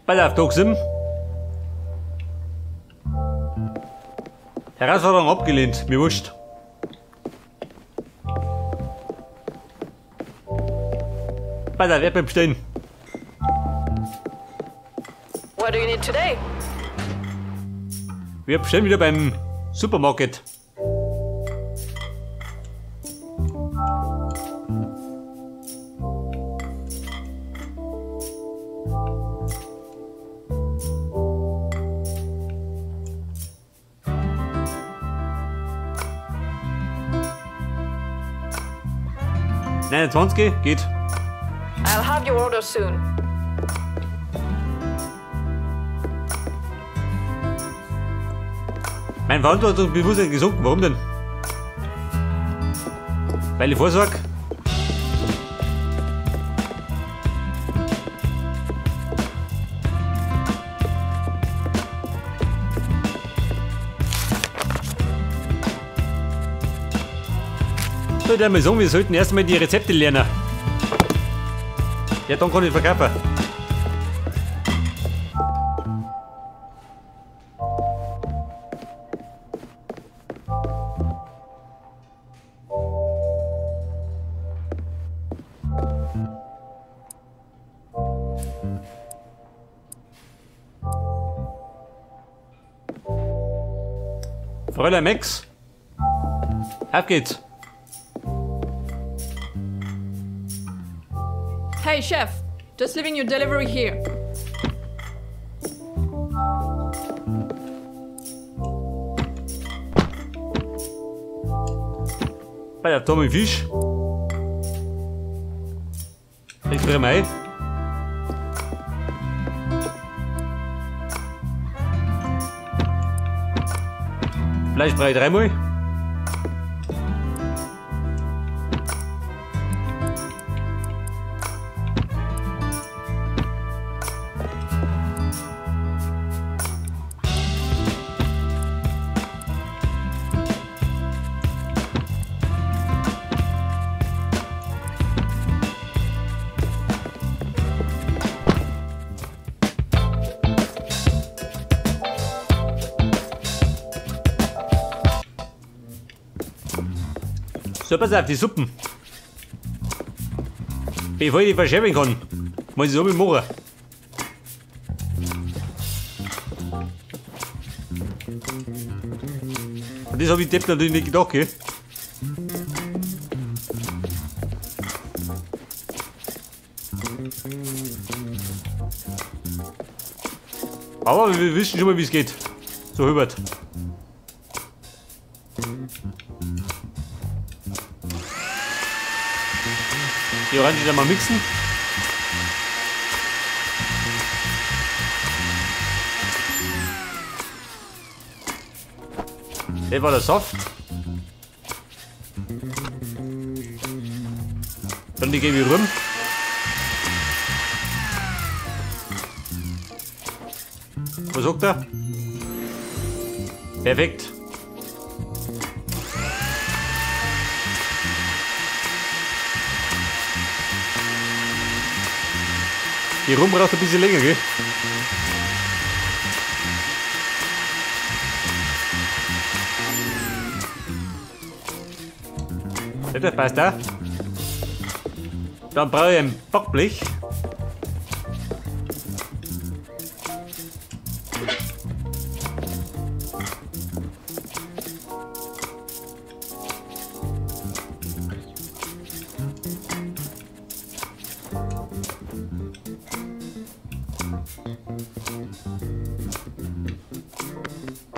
Pass auf, Tag 7. Herausforderung abgelehnt, mir wurscht. Pass auf, Erdbeeren bestellen. What do you need today? Wir bestellen wieder beim Supermarket. 29 geht. I'll have your order soon. Mein Verantwortungsbewusstsein ist gesunken. Warum denn? Weil ich vorsorge. Ich würde mal sagen, wir sollten erstmal die Rezepte lernen. Ja, dann kann ich verkaufen. Fräulein Max, auf geht's. Hey Chef, just leaving your delivery here. Bei der Tommy Fisch. Ich friere mal. Fleischbrei dreimal. So, pass auf, die Suppen. Bevor ich die verscherben kann, muss ich so machen. Und das habe ich Depp natürlich nicht gedacht, gell? Aber wir wissen schon mal, wie es geht. So, Hubert. Die Orange dann mal mixen. Das war der Saft. Dann die gebe ich rum. Was sagt er? Perfekt. Die Rum braucht ein bisschen länger, gell? Das passt da. Dann brauche ich ein Backblech.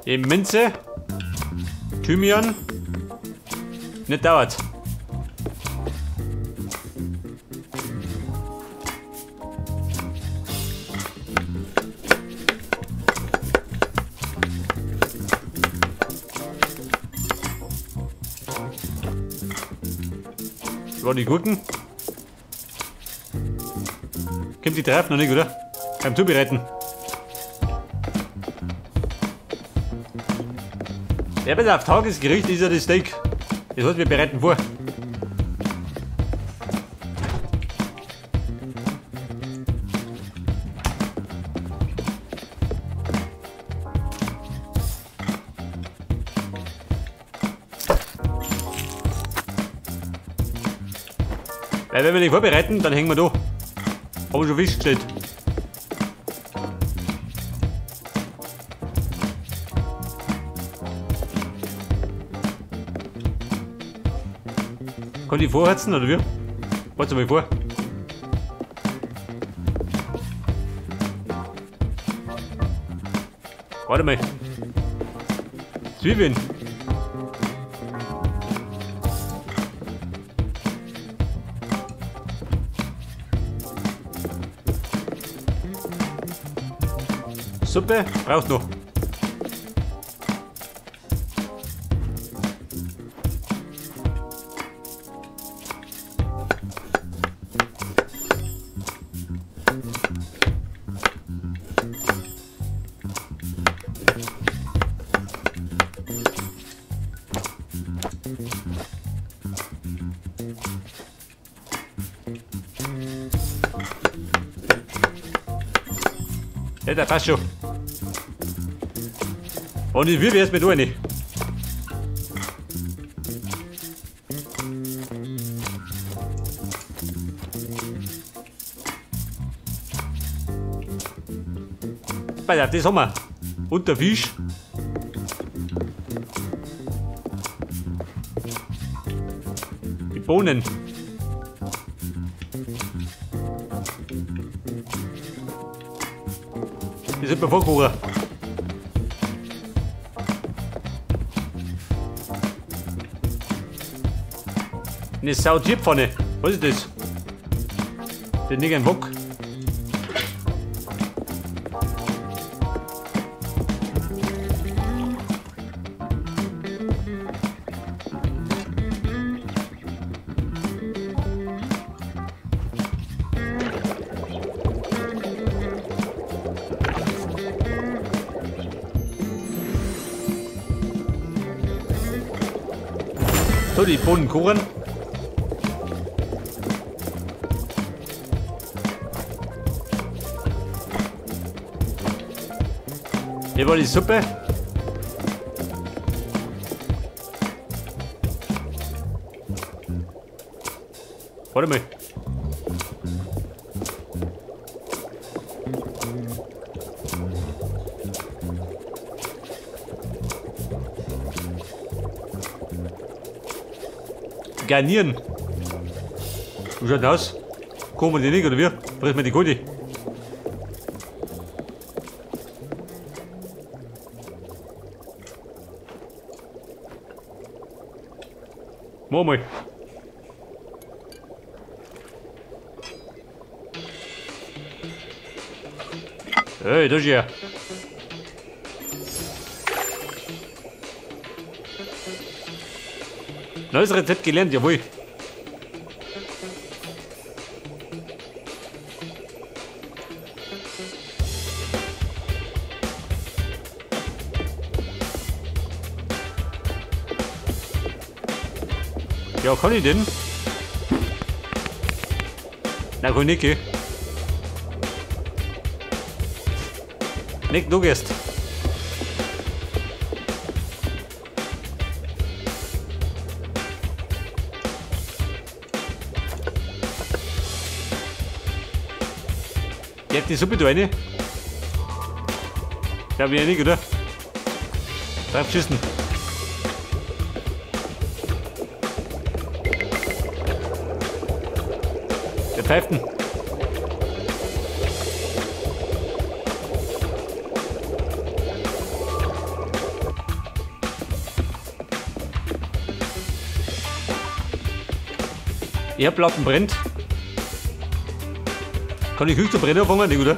Die Minze, Thymian, nicht dauert. Das waren die Gurken. Kommt die Treifen noch nicht, oder? Beim Zubereiten. Ja, pass auf, Tagesgericht ist ja das Steak. Das heißt, wir bereiten vor. Weil wenn wir den vorbereiten, dann hängen wir da. Haben wir schon festgestellt. Kann ich vorheizen oder wie? Warte mal vor. Warte mal. Zwiebeln. Suppe brauchst du noch. Ja, der passt schon. Und ich will erst mit rein. Pass auf, das haben wir. Und der Fisch. Die Bohnen. Die sind wir vorkochen. Eine Sautierpfanne. Was ist das? Das ist nicht ein Wok. So, die Bohnen kochen. Hier war die Suppe. Warte mal. Garnieren. Wie schaut das aus? Kochen wir die nicht, oder wie? Fressen wir die Kohle. Mach mal. Hey, das ist ja. Neues Rezept gelernt, jawohl. Ja, kann ich denn? Na, kann ich nicht, gell? Nicht, du gehst. Geht die Suppe da rein? Ja, wie nicht, oder? Drauf schießen. Der pfeift ihn. Erdplatten brennt. Kann ich höchst brennen anfangen, nicht, oder?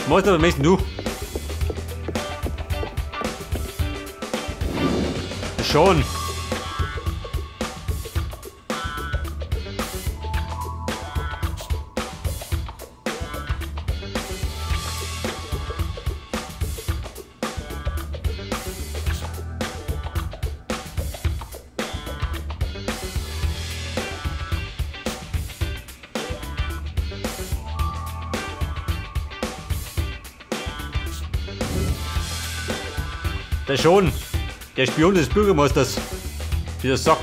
Machst aber am besten du. Schon. Der Schon, der Spion des Bürgermeisters. Dieser Sack.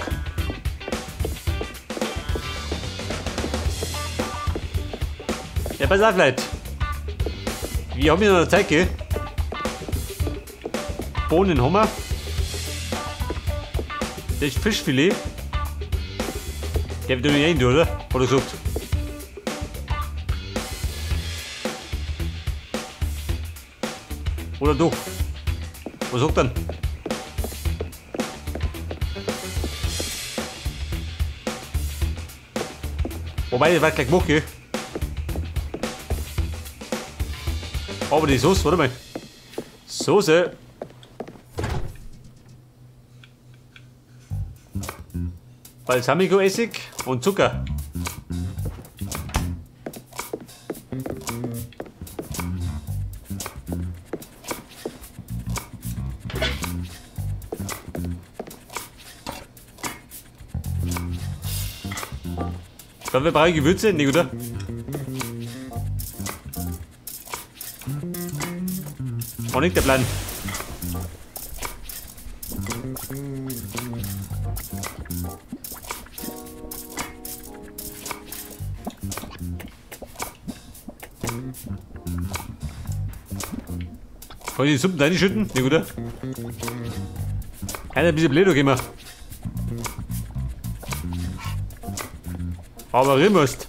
Ja, pass auf, Leute. Wir haben ja noch Zeit, gell? Bohnen haben wir. Das ist Fischfilet. Der wird doch nicht rein, oder? Hat er gesagt. Oder doch? Was sagt er denn? Wobei, das war gleich gemacht, gell? Aber die Soße, warte mal. Soße. Balsamico-Essig und Zucker. Ich glaube, wir brauchen Gewürze, nicht, oder? Auch nicht der Plan. Kann ich die Suppen reinschütten? Nicht, oder? Einer ein bisschen blöd immer. Aber Rimmost.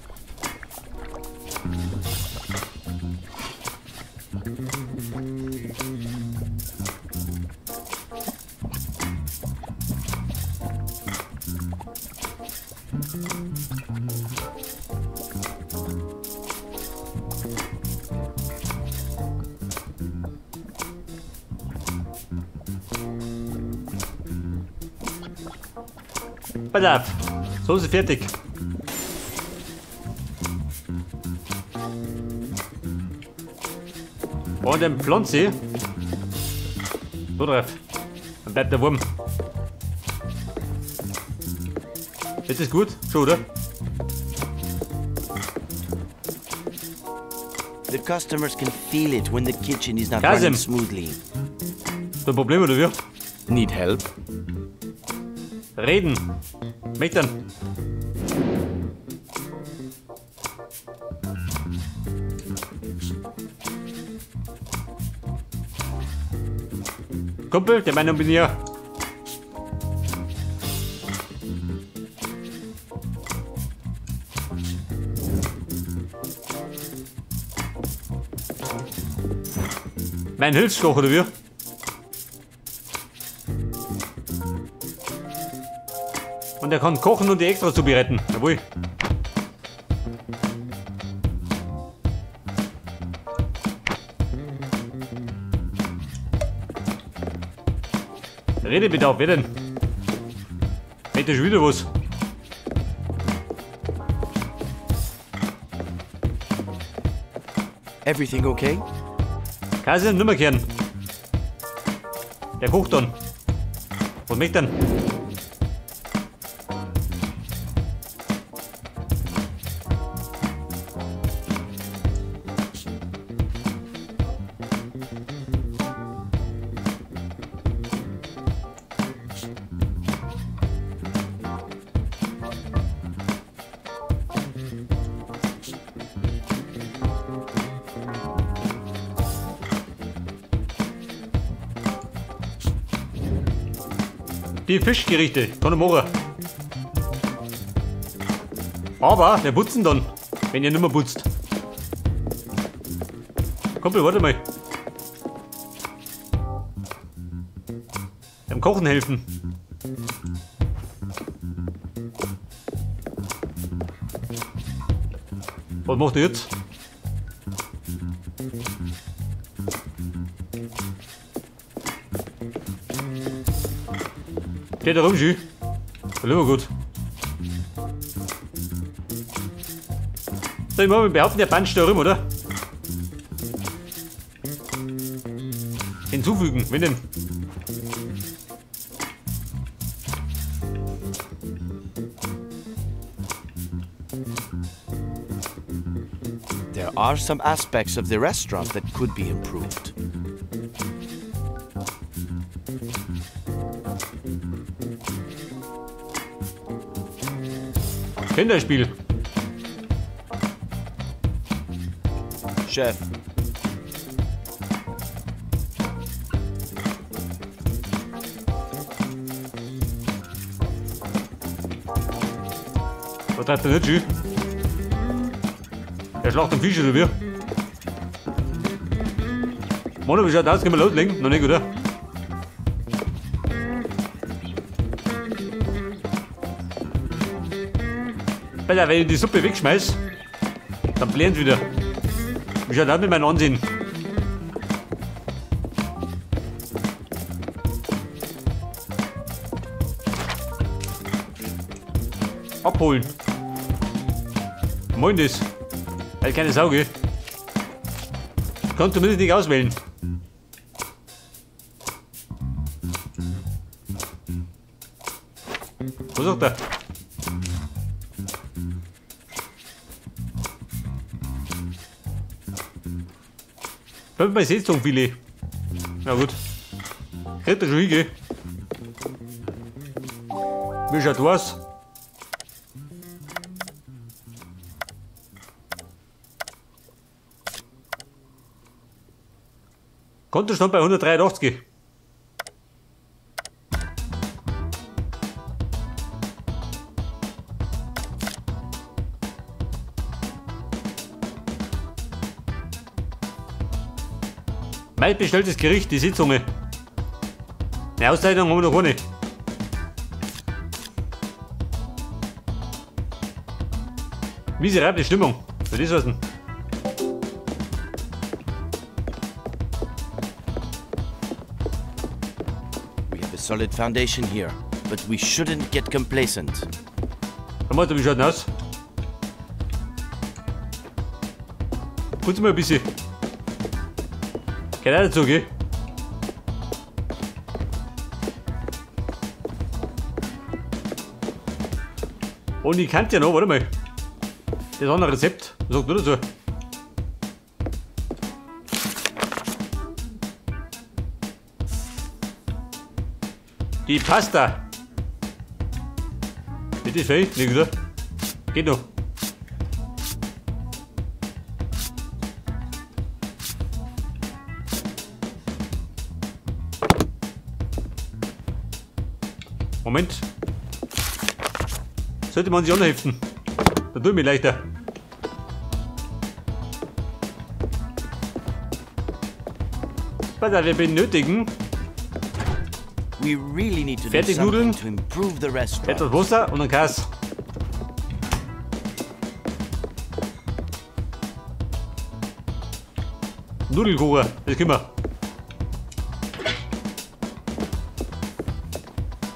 Pass auf, Soße fertig. Und dann Pflanze. So drauf. Dann bleibt der Wurm. Jetzt ist gut, schon, oder? The customers can feel it when the kitchen is not running smoothly. So ein Problem, oder wie? Need help? Reden. Meckern. Kumpel, der Meinung bin ich ja. Mein Hilfskoch, oder wie? Und er kann kochen und die extra zubereiten. Jawohl. Redebedarf, wer denn? Hätte schon wieder was. Everything okay? Kannst du nimmer kehren. Der kocht dann. Was möchte denn? Die Fischgerichte, kann ich machen. Aber wir putzen dann, wenn ihr nicht mehr putzt. Kumpel, warte mal. Beim Kochen helfen. Was macht ihr jetzt? Steht da rum, schön. Das ist immer gut. So, ich mach mal behaupten, der Band steht da rum, oder? Hinzufügen, wenn denn? There are some aspects of the restaurant that could be improved. Kinderspiel. Chef. Was treibt der nicht schön? Der schlacht den Fisch oder wie? Mann, wie schaut das aus? Können wir loslegen? Noch nicht, oder? Alter, wenn ich die Suppe wegschmeiß, dann blähen sie wieder. Wie schaut das mit meinem Ansehen? Abholen. Moin das. Halt keine Sau, gell? Kann zumindest nicht auswählen. Was sagt er? Fünfmal Seezungenfilet. Na gut. Kriegt er schon hin, gell? Wie schaut was? Kontostand bei 183. Mein bestelltes Gericht, die Seezunge. Eine Auszeichnung haben wir noch ohne. Miserable Stimmung. Was ist das denn? We have a solid foundation here, but we shouldn't get complacent. Warte, wie schaut denn aus? Putz mal ein bisschen. Geht auch dazu, gell? Und ich kannte ja noch, warte mal. Das andere Rezept, was sagt du dazu? Die Pasta. Geht das fertig? Nicht, oder? Geht noch. Moment. Sollte man sich anheften. Da tue ich mich leichter. Pass auf, wir benötigen We really need to do Fertignudeln, something to improve the restaurant. etwas Wasser und einen Käse. Nudelkocher, das können wir.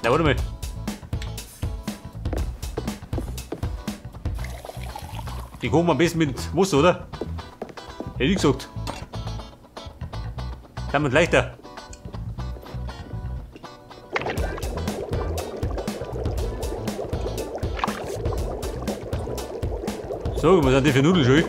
Na, warte mal. Die kochen wir am besten mit Wasser, oder? Hätte ich gesagt. Damit leichter. So, was sind die für Nudeln schön?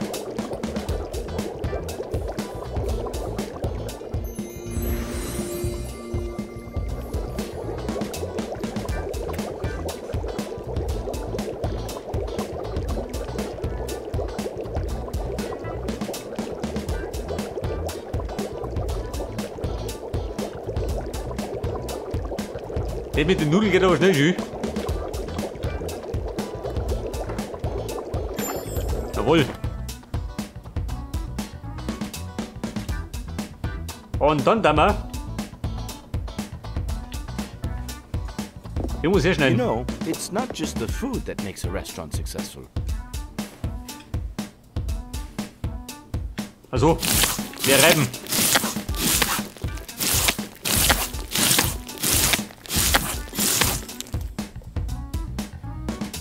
Das mit den Nudeln geht aber schnell schön. Jawohl. Und dann da mal. Ich muss hier You schneiden. know, it's not just the food that makes a restaurant successful. Also, wir reiben.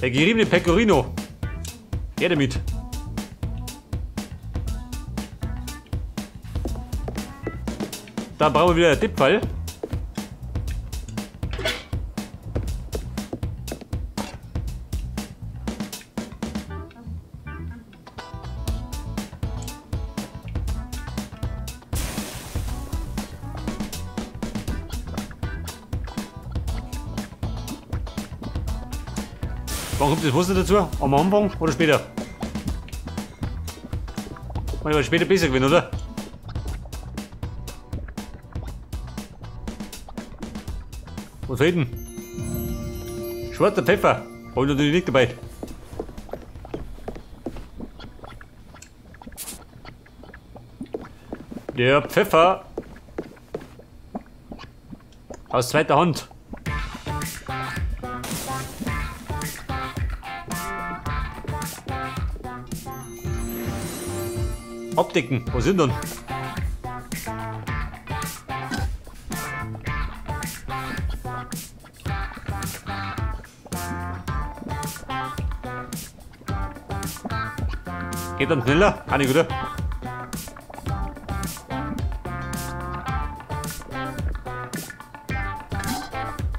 Der geriebene Pecorino. Her damit. Da brauchen wir wieder einen Tippfall. Wann kommt das Wasser dazu? Am Anfang oder später? War später besser gewesen, oder? Was fehlt denn? Schwarzer Pfeffer. Hab ich natürlich nicht dabei. Der Pfeffer. Aus zweiter Hand. Abdecken. Was sind denn? Geht dann schneller? Kann ich, oder?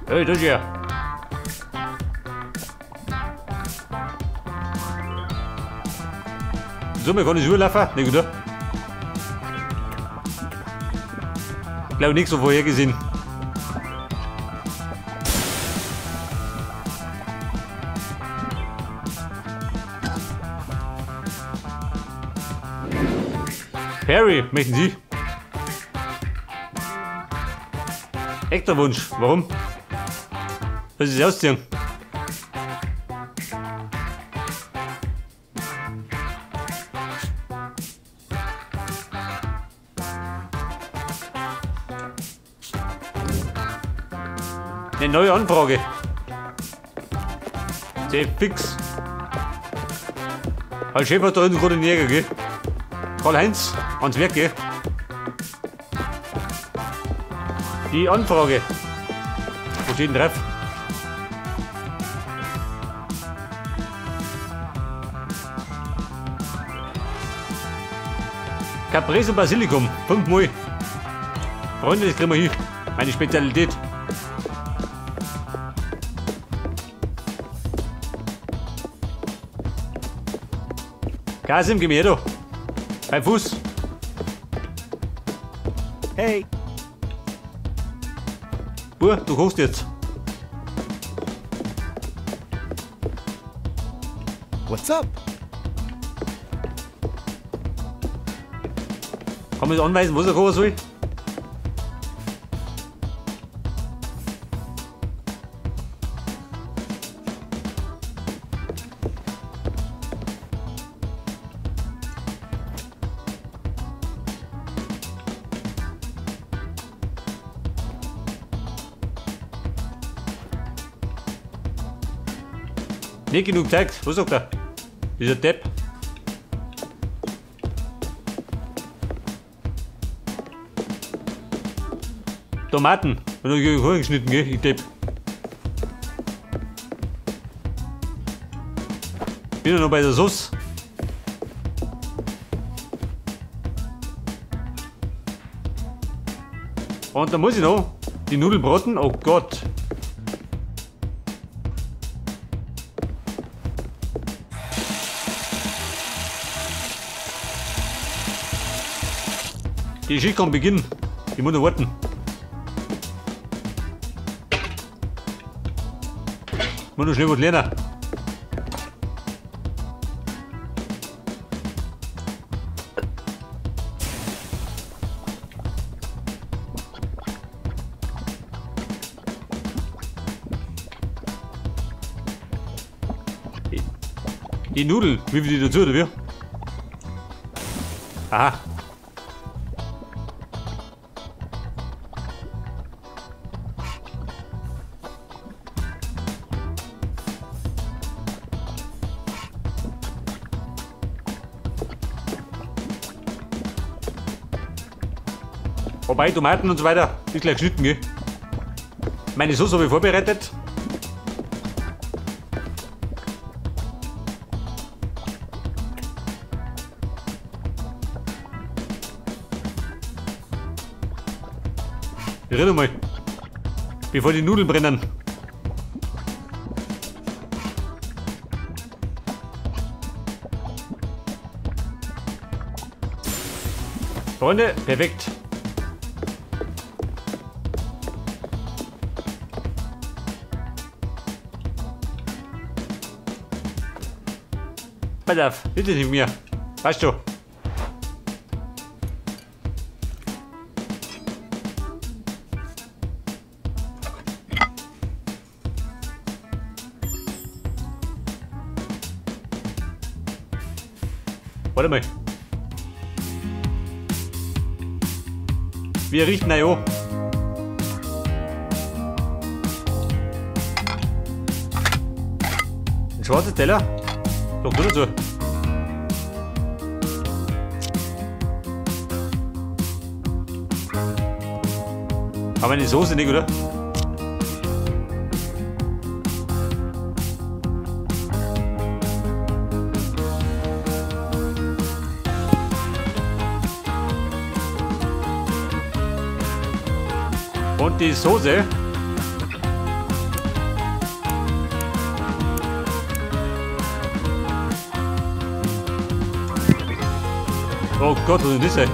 Hey, das hier. So, wir können nicht laufen. Nicht, oder? Ich glaube, nichts so vorhergesehen. Perry, möchten Sie? Echter Wunsch. Warum? Soll ich das ausziehen? Eine neue Anfrage. Sehr fix. Halt Chef hat da unten gerade den Jäger, gell? Karl-Heinz, ans Werk, gell? Die Anfrage. Wo steht denn drauf? Caprese Basilikum, 5 Mal. Freunde, das kriegen wir hin. Meine Spezialität. Kasim, geh mir her da. Beim Fuß. Hey. Bur, du kochst jetzt. What's up? Kann man das anweisen, was er kochen soll? Nicht genug Teig, was sagt er? Dieser Depp. Tomaten. Wenn du die geschnitten, gell? Ich Depp. Bin ja noch bei der Sauce. Und da muss ich noch die Nudeln braten. Oh Gott. Die Geschichte kann beginnen. Ich muss noch warten. Ich muss noch schnell was lernen. Die Nudeln, wie viel die dazu, oder wie? Aha. Wobei Tomaten und so weiter, ist gleich geschnitten, gell? Meine Sauce habe ich vorbereitet. Ich rede mal, bevor die Nudeln brennen. Freunde, perfekt. Pass auf, bitte nicht mehr. Weißt du. Warte mal. Wir richten an. Ein schwarzer Teller? Doch du dazu. Aber eine Soße nicht, oder? Und die Soße. Oh Gott, was ist denn das, ey?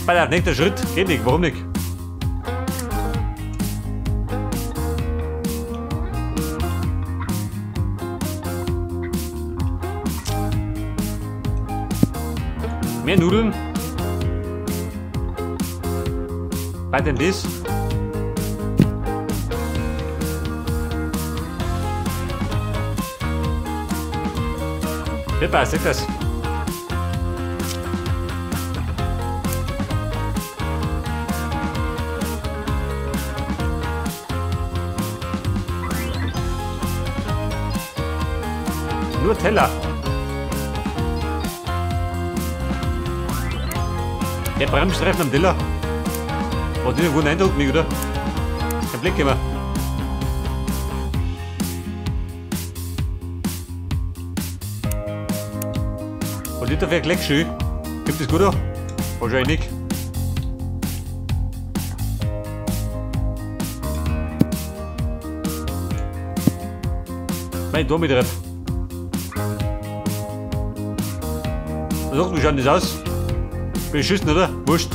Pass auf, nächster Schritt. Geht nicht, warum nicht? Mehr Nudeln. Weiter denn das? Ja, passt, das. Nur Teller. Der Bremsstreifen am Teller. Macht nicht einen guten Eindruck, nicht, oder? Kein Blick immer. Und nicht dafür gleich schön. Gibt es gut an? Wahrscheinlich nicht. Mein Tor mit drauf. Was wie schaut das aus? Beschissen, oder? Wurscht.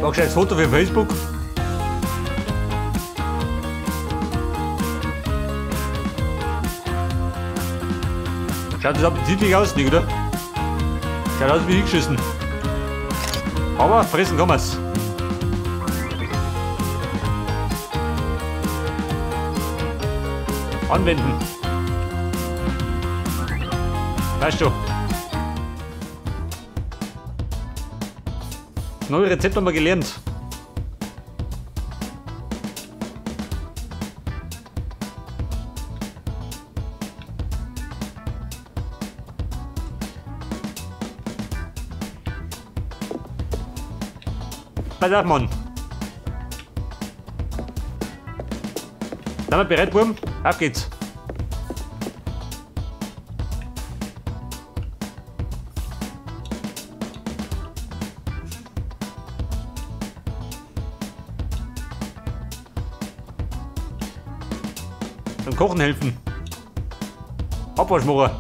Mach ein Foto für Facebook. Schaut das appetitlich aus, nicht, oder? Schaut aus wie hingeschissen. Aber fressen kann man's. Anwenden. Weißt du. Das neue Rezept haben wir gelernt. Pass auf, Mann. Sind wir bereit, Burm? Auf geht's. Beim Kochen helfen. Abwaschmacher.